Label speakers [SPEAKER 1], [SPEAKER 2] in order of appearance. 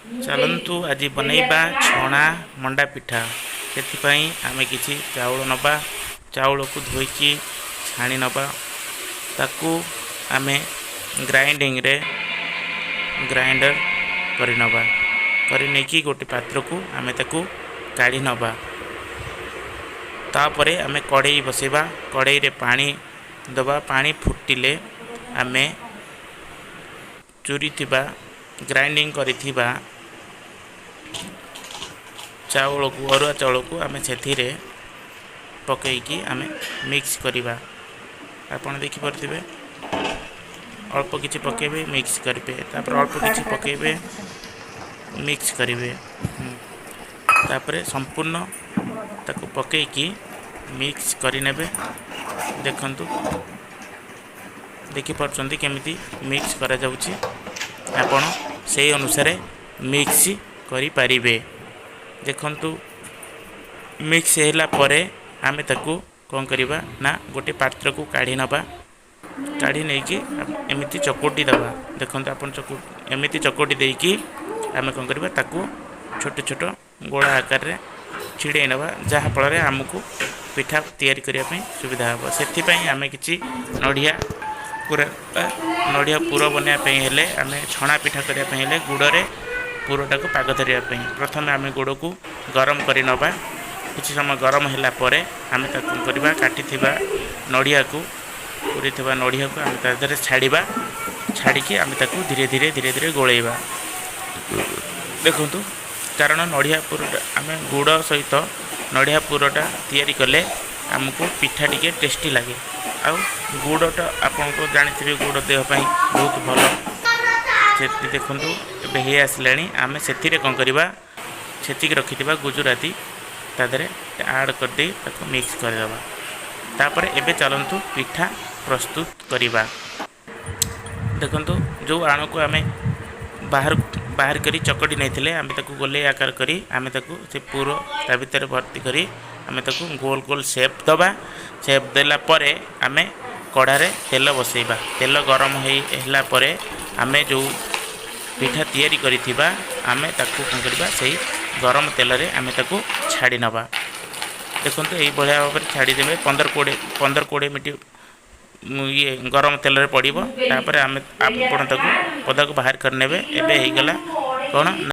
[SPEAKER 1] ଚାଲନ୍ତୁ, ଆଜି ବନେଇବା ଛଣା ମଣ୍ଡା ପିଠା। ସେଥିପାଇଁ ଆମେ କିଛି ଚାଉଳ ନେବା। ଚାଉଳକୁ ଧୋଇକି ଛାଣି ନେବା। ତାକୁ ଆମେ ଗ୍ରାଇଣ୍ଡିଙ୍ଗରେ ଗ୍ରାଇଣ୍ଡର କରିନେବା। କରିନେଇକି ଗୋଟେ ପାତ୍ରକୁ ଆମେ ତାକୁ କାଢ଼ି ନେବା। ତାପରେ ଆମେ କଡ଼େଇ ବସେଇବା। କଡ଼େଇରେ ପାଣି ଦେବା। ପାଣି ଫୁଟିଲେ ଆମେ ଚୁରିଥିବା, ଗ୍ରାଇଣ୍ଡିଙ୍ଗ କରିଥିବା ଚାଉଳକୁ, ଅରୁଆ ଚାଉଳକୁ ଆମେ ସେଥିରେ ପକାଇକି ଆମେ ମିକ୍ସ କରିବା। ଆପଣ ଦେଖିପାରୁଥିବେ, ଅଳ୍ପ କିଛି ପକାଇବେ, ମିକ୍ସ କରିବେ। ତାପରେ ଅଳ୍ପ କିଛି ପକାଇବେ, ମିକ୍ସ କରିବେ। ତାପରେ ସମ୍ପୂର୍ଣ୍ଣ ତାକୁ ପକାଇକି ମିକ୍ସ କରିନେବେ। ଦେଖନ୍ତୁ, ଦେଖିପାରୁଛନ୍ତି କେମିତି ମିକ୍ସ କରାଯାଉଛି। ଆପଣ ସେଇ ଅନୁସାରେ ମିକ୍ସ କରିପାରିବେ। ଦେଖନ୍ତୁ, ମିକ୍ସ ହେଲା ପରେ ଆମେ ତାକୁ କ'ଣ କରିବା ନା ଗୋଟେ ପାତ୍ରକୁ କାଢ଼ି ନେବା। କାଢ଼ି ନେଇକି ଏମିତି ଚକୁଟି ଦେବା। ଦେଖନ୍ତୁ ଆପଣ, ଏମିତି ଚକୁଟି ଦେଇକି ଆମେ କ'ଣ କରିବା? ତାକୁ ଛୋଟ ଛୋଟ ଗୋଳା ଆକାରରେ ଛିଡ଼େଇ ନେବା, ଯାହାଫଳରେ ଆମକୁ ପିଠା ତିଆରି କରିବା ପାଇଁ ସୁବିଧା ହେବ। ସେଥିପାଇଁ ଆମେ କିଛି ନଡ଼ିଆ ପୁର, ନଡ଼ିଆ ପୁର ବନେଇବା ପାଇଁ ହେଲେ, ଆମେ ଛଣା ପିଠା କରିବା ପାଇଁ ହେଲେ, ଗୁଡ଼ରେ ପୁରଟାକୁ ପାଗ ଧରିବା ପାଇଁ ପ୍ରଥମେ ଆମେ ଗୁଡ଼କୁ ଗରମ କରି ନେବା। କିଛି ସମୟ ଗରମ ହେଲା ପରେ ଆମେ ତାକୁ କ'ଣ କରିବା? କାଟିଥିବା ନଡ଼ିଆକୁ, ପୁରିଥିବା ନଡ଼ିଆକୁ ଆମେ ତା ଦେହରେ ଛାଡ଼ିବା। ଛାଡ଼ିକି ଆମେ ତାକୁ ଧୀରେ ଧୀରେ ଧୀରେ ଧୀରେ ଗୋଳେଇବା। ଦେଖନ୍ତୁ, କାରଣ ନଡ଼ିଆ ପୁରଟା ଆମେ ଗୁଡ଼ ସହିତ ନଡ଼ିଆ ପୁରଟା ତିଆରି କଲେ ଆମକୁ ପିଠା ଟିକେ ଟେଷ୍ଟି ଲାଗେ। ଆଉ ଗୁଡ଼ଟା ଆପଣଙ୍କୁ ଜାଣିଥିବେ, ଗୁଡ଼ ଦେହ ପାଇଁ ବହୁତ ଭଲ। ସେଠି ଦେଖନ୍ତୁ, ଏବେ ହେଇ ଆସିଲାଣି। ଆମେ ସେଥିରେ କ'ଣ କରିବା? ଛେଚିକି ରଖିଥିବା ଗୁଜୁରାତି ତା ଦେହରେ ଆଡ଼୍ କରିଦେଇ ତାକୁ ମିକ୍ସ କରିଦେବା। ତାପରେ ଏବେ ଚାଲନ୍ତୁ ପିଠା ପ୍ରସ୍ତୁତ କରିବା। ଦେଖନ୍ତୁ, ଯେଉଁ ଆଣକୁ ଆମେ ବାହାରକୁ ବାହାର କରି ଚକଟି ନେଇଥିଲେ, ଆମେ ତାକୁ ଗୋଲେଇ ଆକାର କରି ଆମେ ତାକୁ ସେ ପୁର ତା ଭିତରେ ଭର୍ତ୍ତି କରି ଆମେ ତାକୁ ଗୋଲ ଗୋଲ ସେପ୍ ଦେବା। ସେପ୍ ଦେଲା ପରେ ଆମେ କଢ଼ାରେ ତେଲ ବସେଇବା। ତେଲ ଗରମ ହେଲା ପରେ ଆମେ ଯେଉଁ ପିଠା ତିଆରି କରିଥିବା, ଆମେ ତାକୁ କ'ଣ କରିବା? ସେଇ ଗରମ ତେଲରେ ଆମେ ତାକୁ ଛାଡ଼ି ନେବା। ଦେଖନ୍ତୁ, ଏଇଭଳିଆ ଭାବରେ ଛାଡ଼ିଦେବେ। 15-20 ମିନିଟ୍ ଇଏ ଗରମ ତେଲରେ ପଡ଼ିବ। ତାପରେ ଆମେ ଆପଣ ତାକୁ ପଦାକୁ ବାହାର କରିନେବେ। ଏବେ ହେଇଗଲା କ'ଣ?